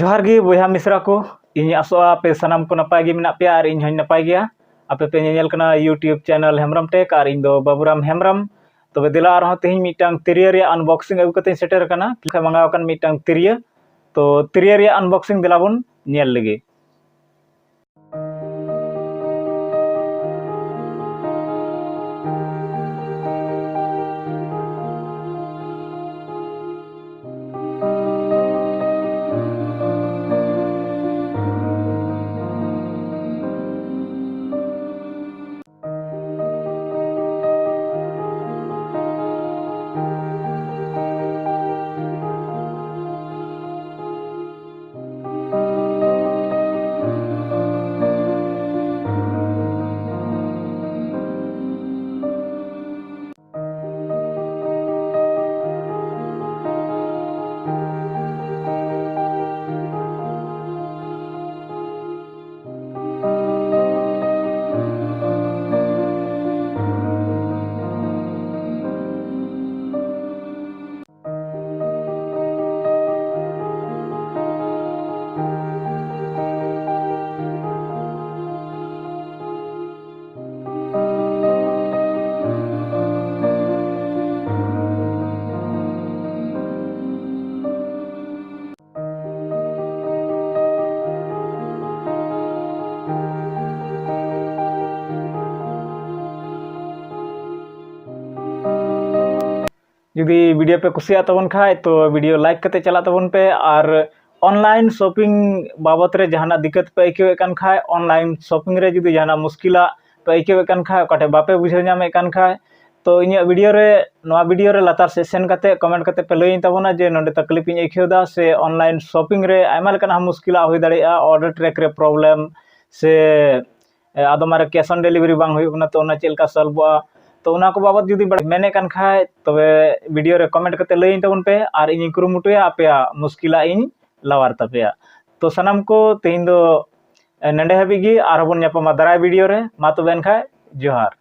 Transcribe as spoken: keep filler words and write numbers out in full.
ᱡᱚᱦᱟᱨ ᱜᱮ ᱵᱚᱭᱦᱟ ᱢᱤᱥᱨᱟ ᱠᱚ, ᱤᱧ ᱟᱥᱚᱜᱼᱟ ᱟᱯᱮ ᱥᱟᱱᱟᱢ ᱠᱚ ᱱᱟᱯᱟᱭ ᱜᱮ ᱢᱮᱱᱟᱜ ᱯᱮᱭᱟ ᱟᱨ ᱤᱧ ᱦᱚᱸᱧ ᱱᱟᱯᱟᱭ ᱜᱮᱭᱟ᱾ ᱟᱯᱮ ᱯᱮ ᱧᱮᱧᱮᱞ ᱠᱟᱱᱟ YouTube channel ᱦᱮᱢᱵᱨᱚᱢ Tech ᱟᱨ ᱤᱧ ᱫᱚ ᱵᱟᱵᱩᱨᱟᱢ ᱦᱮᱢᱵᱨᱚᱢ᱾ ᱛᱚᱵᱮ ᱫᱮᱞᱟ ᱟᱨᱦᱚᱸ ᱛᱮᱦᱮᱧ ᱢᱤᱫᱴᱟᱝ ᱛᱤᱨᱭᱳ ᱨᱮᱭᱟᱜ unboxing ᱟᱹᱜᱩ ᱠᱟᱛᱮᱧ ᱥᱮᱴᱮᱨ ᱟᱠᱟᱱᱟ, ᱢᱟᱸᱜᱟᱣ ᱟᱠᱟᱱ ᱢᱤᱫᱴᱟᱝ ᱛᱤᱨᱭᱳ᱾ ᱛᱚ ᱛᱤᱨᱭᱳ ᱨᱮᱭᱟᱜ unboxing ᱫᱮᱞᱟ ᱵᱚᱱ ᱧᱮᱞ ᱞᱮᱜᱮ᱾ ᱡᱩᱫᱤ video ᱯᱮ ᱠᱩᱥᱤᱭᱟᱜ ᱛᱟᱵᱚᱱ ᱠᱷᱟᱡ, ᱛᱚ video like ᱠᱟᱛᱮ ᱪᱟᱞᱟᱜ ᱛᱟᱵᱚᱱ ᱯᱮ᱾ ᱟᱨ online shopping ᱵᱟᱵᱚᱛ ᱨᱮ ᱡᱟᱦᱟᱱᱟᱜ ᱫᱤᱠᱠᱟᱛ ᱯᱮ ᱟᱹᱭᱠᱟᱹᱣᱮᱫ ᱠᱟᱱ ᱠᱷᱟᱡ, online shopping ᱨᱮ ᱡᱩᱫᱤ ᱡᱟᱦᱟᱱᱟᱜ ᱢᱩᱥᱠᱤᱞᱟᱜ ᱯᱮ ᱟᱹᱭᱠᱟᱹᱣᱮᱫ ᱠᱟᱱ ᱠᱷᱟᱡ, ᱚᱠᱟᱴᱷᱮᱡ ᱵᱟᱯᱮ ᱵᱩᱡᱷᱟᱹᱣ ᱧᱟᱢᱮᱫ ᱠᱟᱱ ᱠᱷᱟᱡ, ᱛᱚ ᱤᱧᱟᱹᱜ video ᱨᱮ, ᱱᱚᱣᱟ video ᱨᱮ ᱞᱟᱛᱟᱨ ᱥᱮᱫ ᱥᱮᱱ ᱠᱟᱛᱮ comment ᱠᱟᱛᱮ ᱯᱮ ᱞᱟᱹᱭᱟᱹᱧ ᱛᱟᱵᱚᱱᱟ ᱡᱮ ᱱᱚᱰᱮ ᱛᱟᱠᱞᱤᱯ ᱤᱧ ᱟᱹᱭᱠᱟᱹᱣ ᱮᱫᱟ, ᱥᱮ online shopping ᱨᱮ ᱟᱭᱢᱟ ᱞᱮᱠᱟᱱᱟᱜ ᱢᱩᱥᱠᱤᱞᱟᱜ ᱦᱩᱭ ᱫᱟᱲᱮᱭᱟᱜᱼᱟ, order track ᱨᱮ problem, ᱥᱮ ᱮ, ᱟᱫᱚᱢ ᱨᱮ cash on delivery ᱵᱟᱝ ᱦᱩᱭᱩᱜ ᱠᱟᱱᱟ, ᱛᱚ ᱚᱱᱟ ᱪᱮᱫ ᱞᱮᱠᱟ solveᱚᱜᱼᱟ? ᱛᱚ ᱚᱱᱟ ᱠᱚ ᱵᱟᱵᱚᱛ ᱡᱩᱫᱤ ᱵᱟᱲᱟᱭ ᱢᱮᱱᱮᱫ ᱠᱟᱱ ᱠᱷᱟᱡ, ᱛᱚᱵᱮ video ᱨᱮ comment ᱠᱟᱛᱮ ᱞᱟᱹᱭᱟᱹᱧ ᱛᱟᱵᱚᱱ ᱯᱮ, ᱟᱨ ᱤᱧᱤᱧ ᱠᱩᱨᱩᱢᱩᱴᱩᱭᱟ ᱟᱯᱮᱭᱟᱜ ᱢᱩᱥᱠᱤᱞᱟᱜ ᱤᱧ ᱞᱟᱣᱟᱨ ᱛᱟᱯᱮᱭᱟ᱾ ᱛᱚ ᱥᱟᱱᱟᱢ ᱠᱚ ᱛᱮᱦᱮᱧ ᱫᱚ, ᱮ, ᱱᱚᱰᱮ ᱦᱟᱹᱵᱤᱡ ᱜᱮ, ᱟᱨᱦᱚᱸ ᱵᱚᱱ ᱧᱟᱯᱟᱢᱟ ᱫᱟᱨᱟᱭ video ᱨᱮ᱾ ᱢᱟ ᱛᱚᱵᱮ ᱮᱱᱠᱷᱟᱡ ᱡᱚᱦᱟᱨ᱾